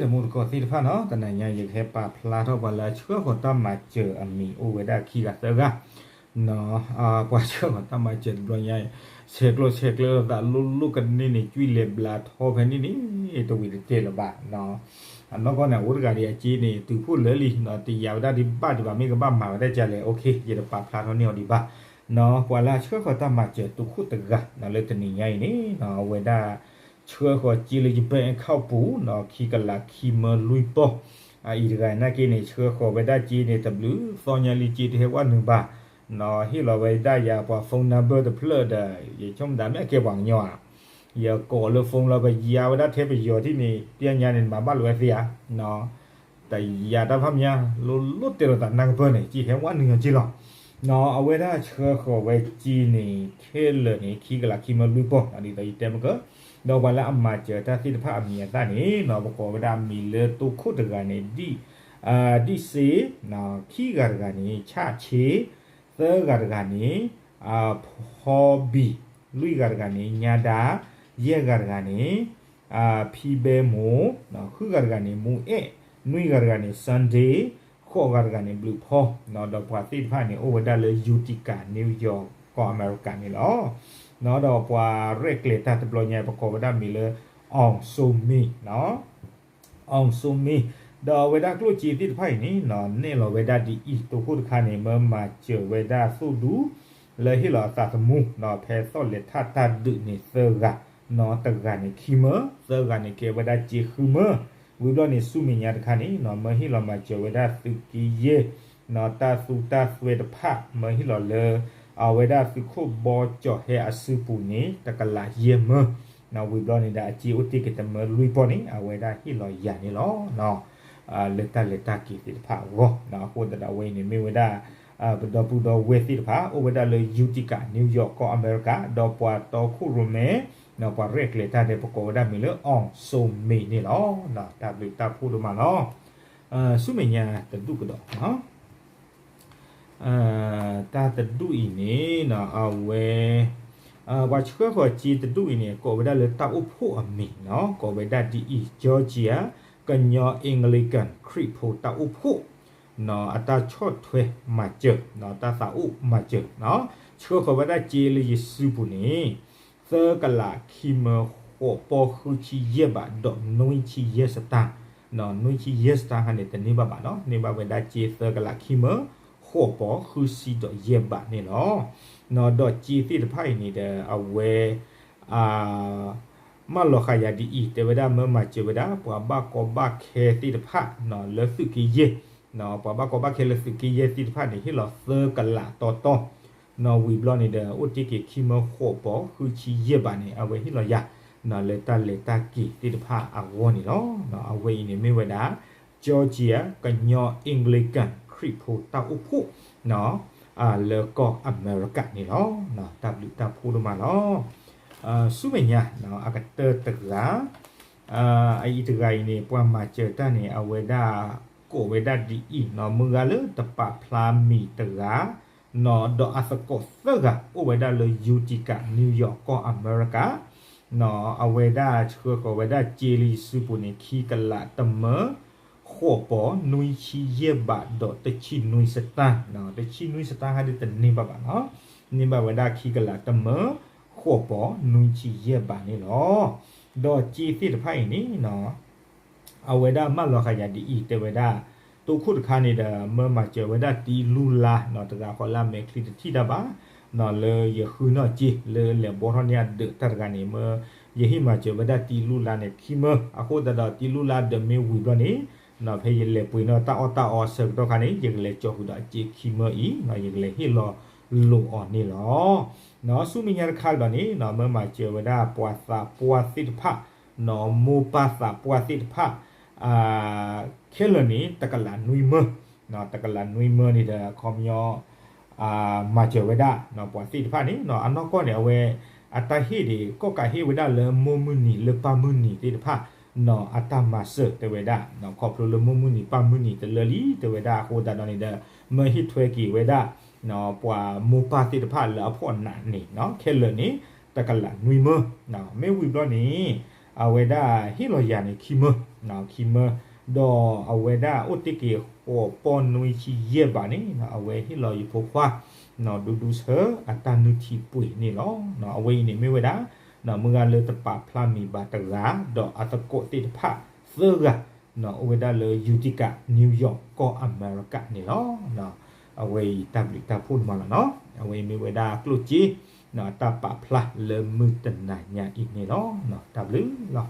တမူတကိးသ့ၣ်တဖၣ်နီၤ, တနံၤညါယကဟဲပာ်ဖျါထီၣ်ပှၤလၢအဆှၢဃီၤတၢ်မၤစၢၤအမံၤအိၣ်ဝဲဒၣ်ခံဂၤသၢဂၤ, ပှၤဆှၢဃီၤတၢ်မၤစၢၤတဘျီညါ, ဆဲးကျိးဆဲးကျၢလိာ်သးလိၣ်လိၣ်ကန့ၢ်န့ၣ် ကွံာ်လဲၤဘျါထီဖဲန့ၣ်န့ၣ် တဝံၤတတဲာ်လၢၤဘၣ်. အနီၢ်ကီၢ်န့ၣ် အအိၣ်တဂၤဒီးအစ့န့ၣ် တုၤဖှိၣ်လၢလံ, တယာ်ဝဲဒၣ်ဒံးဘၣ်ဒံးဘၣ် မ့ၢ်ကဘၣ်မၤဝဲဒၣ်ကလဲၣ်, ယတပာ်ဖျါထီၣ်န့ၢ်အီၤဒံးဘၣ်. ပှၤလၢအဆှၢဃီၤတၢ်မၤစၢၤတခိၣ်တဂၤ လၢတနံၤညါအံၤန့ၣ် အဝဲဒၣ် ဆှၢဃီၤစ့လၢယ bank account ပူၤ ခံကလးခံမၢလွံၢ်ပီၢ်, အအံၤတဂၤနာ်က့န့ၣ် ဆှၢဃီၤဝဲဒၣ်စ့န့ၣ် တဘျုးသီညါလံ စ့တဟဲဝဲနုာ်ဘၣ်, ဟ့ၣ်လီၤဝဲဒၣ်ယၤပှၤ phone number တဖျၢၣ်ဒီး ယဆိကမိၣ်သးမ့ၢ်အကဲပှၤကညီဧါ, ယကိးလၢ phone လီၤ ပယါဝဲဒၣ်ထဲပယီၤထံၣ်န့ၣ် ပျဲညါန့ၣ် မၤဘၣ်လိာ်ဝဲသ့ဧါ တယာ်တၢ်ဖးမၠါ လိၣ်လိၣ်တဲလိာ်သးနၢ်ကပၢၢ်န့ၣ် စ့ဟဲဝဲနုာ်အီၤက့လီၤ. အဝဲဒၣ်ဆှၢဃီၤဝဲစ့န့ၣ် ခဲလၢာ်န့ၣ် ခံကလးခံမၢလွံၢ်ပီၢ် ဒ်သိးယတဲမကၢ, ဒီးပှၤလၢအမၤစၢၤတၢ်သ့ၣ်တဖၣ်အမံၤအသၣ်န့ၣ် ပကိးဝဲဒၣ်မံၤလၢတိခိၣ်တဂၤန့ၣ် ဒံၣ်စ့, ခံဂၤတဂၤန့ၣ် ဆၣ်ဆ့, သၢဂၤတဂၤန့ၣ် ဖီဘံၣ်, လွံၢ်ဂၤတဂၤန့ၣ် ညါဒါ, ယဲၢ်ဂၤတဂၤန့ၣ် ဖံဘဲမိၢ်, ဃုဂၤတဂၤန့ၣ် မူအဲၣ်, နွံဂၤတဂၤန့ၣ် Sunday, ဃိးဂၤတဂၤန့ၣ် ဘျုးဖီ, ဒီးပှၤသ့ၣ်တဖၣ်န့ၣ် အိၣ်ဝဲဒၣ်လၢ Utica, New York ကီၢ်အမဲရကၤန့ၣ်လီၤ. ဒီးပှၤရဲၣ်ကျဲၤတၢ်တဘျီညါ ပကိးဝဲဒၣ်မံၤလၢ အောင်စိုးမင်း,အောင်စိုးမင်း, ဒီးအဝဲဒၣ်ကျိၣ်စ့သ့ၣ်တဖၣ်အံၤန့ၣ် နဲၣ်လီၤဝဲဒၣ်ဒ်အံၤ, တိခိၣ်တခါန့ၣ် မၢမၤစၢၤဝဲဒၣ်သိၣ်ဒူ လၢဟ့ၣ်လီၤအသးသမူ ဖဲသီၣ်လဲၤထၣ်တၢ်ဒုးန့ၣ်သၢဂၤ, တဂၤန့ၣ်ခံမၢ, သၢဂၤန့ၣ်ကဲဝဲဒၣ်စ့ဃုမၢ, ဝံၤဘျီန့ၣ် ဆူမဲာ်ညါတခါန့ၣ် မၢဟ့ၣ်လီၤမၤစၢၤဝဲဒၣ်သုးက့ယဲၢ် တၢ်သူတၢ်သွဲတဖၣ် မၢဟ့ၣ်လီၤလၢ အဝဲဒၣ်သုးခိၣ်ဘီကၠီၣ်ဟဲအစုပူၤန့ၣ် တကလးယဲၢ်မၢ, ဝံၤဘျီန့ၣ်ဒီး အစ့အိၣ်တ့ၢ်က့ၤတမၢလွံၢ်ပီၢ်န့ၣ် အဝဲဒၣ်ဟ့ၣ်လီၤယၤန့ၣ်လီၤ. လၢတၢ်လဲၤတၢ်က့ၤသ့ၣ်တဖၣ်အဂီၢ်, အဃိသတးဒီးအဝဲအံၤန့ၣ်မ့ၢ်ဝဲဒၣ် ပဒီပုၢ်ဒီဝဲၢ်သ့ၣ်တဖၣ် အိၣ်ဝဲဒၣ်လၢ Utica, New York ကီၢ်အမဲရကၤ, ဒီးပှၤတီခိၣ်ရိၣ်မဲ ပှၤရဲၣ်ကျဲၤတၢ်ဒီး ပကိးဝဲဒၣ်မံၤလၢ အောင်စိုးမင်း န့ၣ်လီၤ. တၢ်ဘျုးတၢ်ဖှိၣ်ဒိၣ်မးလီၤ. ဆူမဲာ်ညါတဒူၣ်ကဒီး တၢ်တဒူၣ်အံၤန့ၣ် အဝဲ ပှၤဆှၢဃီၤစ့တဒူၣ်အံၤန့ၣ် ကိးဝဲဒၣ်လၢတၢ်အိၣ်ဖှိၣ်အမံၤနီၤ, ကိးဝဲဒၣ်ဒ်အံၤ Georgia ကညီ Anglican ခရံာ်ဖိတၢ်အိၣ်ဖှိၣ် အတၢ်ဆီၣ်ထွဲမၤစၢၤ တၢ်သးအိၣ်မၤစၢၤ, ဆှၢဃီၤဝဲဒၣ်စ့လၢယစုပူၤန့ၣ် သၢကလးခံမၢ ဃိးပီၢ်ဃုဆံယဲၢ်ဘး ဒီးနွံဆံယဲၢ်စတၢ်, နွံဆံယဲၢ်စတၢ်ခါန့ၣ် တန့ၢ်ဘၣ်ဘၣ်နီၤ, န့ၢ်ဘၣ်ဝဲဒၣ်စ့သၢကလးခံမၢ ဃိးပီၢ်ဃုဆံဒီးယဲၢ်ဘးန့ၣ်လီၤ. ဒီးစ့သ့ၣ်တဖၣ်အံၤန့ၣ်ဒီး အဝဲ မၢလီၤဃာ်ယၤဒ်အံၤ, တဲဝဲဒၣ်မၢမၤစၢၤဝဲဒၣ် ပှၤဘၣ်ကီဘၣ်ခဲသ့ၣ်တဖၣ် လၢသုးက့ယဲၢ်, ပှၤဘၣ်ကီဘၣ်ခဲလၢသုးက့ယဲၢ်သ့ၣ်တဖၣ်န့ၣ် ဟ့ၣ်လီၤသၢကလးတီတီ, ဝံၤဘျီန့ၣ်ဒီး အိၣ်တ့ၢ်က့ၤခံမၢဃိးပီၢ်ဃုဆံယဲၢ်ဘးန့ၣ် အဝဲဟ့ၣ်လီၤယၤ လၢတၢ်လဲၤတၢ်က့ၤသ့ၣ်တဖၣ်အဂီၢ်န့ၣ်လီၤ. အဝဲအံၤန့ၣ်မ့ၢ်ဝဲဒၣ် Georgia ကညီ Anglican ခရံာ်ဖိတၢ်အိၣ်ဖှိၣ် လၢကီၢ်အမဲရကၤန့ၣ်လီၤ. တၢ်ဘျုးတၢ်ဖှိၣ်ဒိၣ်မးလီၤ. ဆူမဲာ်ညါ အကတၢၢ်တဂၤ အအံၤတဂၤအံၤန့ၣ် ပှၤမၤစၢၤတၢ်န့ၣ် အဝဲဒၣ်ကိးဝဲဒၣ်ဒ်အံၤ, မုၢ်ဂၤလၢတပာ်ဖျါမံၤတဂၤ ဒီးအသကိးသၢဂၤ အိၣ်ဝဲဒၣ်လၢ Utica, New York ကီၢ်အမဲရကၤ, အဝဲဒၣ်ဆှၢဃီၤဝဲဒၣ်စ့လၢယစုပူၤန့ၣ် ခံကလးတမၢ ဃိးပီၢ်နွံဆံယဲၢ်ဘး ဒီးတဆံနွံစတၢ်, တဆံနွံစတၢ်ခါဒ်တန့ၢ်ဘၣ်ဘၣ်နီၤ, န့ၢ်ဘၣ်ဝဲဒၣ်ခံကလးတမၢ ဃိးပီၢ်နွံဆံယဲၢ်ဘးန့ၣ်လီၤ. ဒီးစ့သ့ၣ်တဖၣ်အံၤန့ၣ် အဝဲဒၣ်မၢလီၤဃာ်ယၤဒ်အံၤ တဲဝဲဒၣ် တိခိၣ်တခါန့ၣ်ဒီး မၢမၤစၢၤဝဲဒၣ်တံလူလါ တဂၤဃီလၢအမဲာ်ချံတထံၣ်တၢ်ဘၣ်, လၢယဃုနီၢ်စ့ လၢလဲၤဘီထီၣ်န့ၢ်အဒၢးတၢ်တဂၤန့ၣ် မၢ ယဟ့ၣ်မၤစၢၤဝဲဒၣ်တံလူလါန့ၣ်ခံမၢ, အဃိသတးဒီးတံလူလါဒၢးမ့ၢ်ဝံၤဘျီန့ၣ် ဖဲယလဲၤပှ့ၤနီၣ်တၢ်အီၣ်တၢ်အီဆၢကတီၢ်ခါန့ၣ် ယကလဲၤကၠီၤဃုာ်ဒီးအစ့ခံမၢအံၤ ယကလဲၤဟ့ၣ်လီၤလိာ်အီၤန့ၣ်လီၤ. ဆူမဲာ်ညါတခါဒီးန့ၣ် မၢမၤစၢၤဝဲဒၣ်ပှၤသးပှၢ်သ့ၣ်တဖၣ် မိၢ်ပၢ်သးပှၢ်သ့ၣ်တဖၣ် ခဲလၢာ်န့ၣ် တကလးနွံမၢ, တကလးနွံမၢန့ၣ်ဒီး ခီပညီ မၤစၢၤဝဲဒၣ် ပှၤသ့ၣ်တဖၣ်န့ၣ် အနီၢ်ကီၢ်န့ၣ် အဝဲ အတၢ်ဟ့ၣ်န့ၣ် ကီၣ်ကးဟ့ၣ်ဝဲဒၣ်လၢမိၢ်မုၢ်နံၤလၢပၢ်မုၢ်နံၤသ့ၣ်တဖၣ် အတၢ်မၤစၢၤတဲဝဲဒၣ် ခီဖျိလၢမိၢ်မုၢ်နံၤပၢ်မုၢ်နံၤတလၢလံ တဲဝဲဒၣ်အဃိသတးဒီးန့ၣ်ဒီး မၢဟ့ၣ်ထွဲက့ၤဝဲဒၣ် ပှၤမိၢ်ပၢ်သ့ၣ်တဖၣ်လၢအဖှီၣ်နးန့ၣ် ခဲလၢာ်န့ၣ် တကလးနွံမၢ, မ့ၢ်ဝံၤဘျီန့ၣ် အဝဲဒၣ်ဟ့ၣ်လီၤယၤန့ၣ် ခံမၢ, ခံမၢ, ဒီးအဝဲဒၣ်အိၣ်တ့ၢ်က့ၤဃိးပီၢ်နွံဆံယဲၢ်ဘးန့ၣ် အဝဲဟ့ၣ်လီၤယဖိခွါ ဒူဒူဆၢအတၢ်နုၢ်ထံပှ့ၤန့ၣ်လီၤ. အဝဲအံၤန့ၣ်မ့ၢ်ဝဲဒၣ် မုၢ်ဂၤလၢတပာ်ဖျါမံၤဘၣ်တဂၤ ဒီးအသကိးသ့ၣ်တဖၣ်သၢဂၤ အိၣ်ဝဲဒၣ်လၢ Utica, New York ကီၢ်အမဲရကၤန့ၣ်လီၤ. အဝဲအံၤတၢ်ဘျုးတၢ်ဖှိၣ်န့ၣ်မးလီၤနီၤ. အဝဲအံၤမ့ၢ်ဝဲဒၣ်ကျိၣ်စ့ အတၢ်ပာ်ဖျါလၢမုၢ်တနၤညါအံၤန့ၣ်လီၤ. တၢ်ဘျုးလီၤ.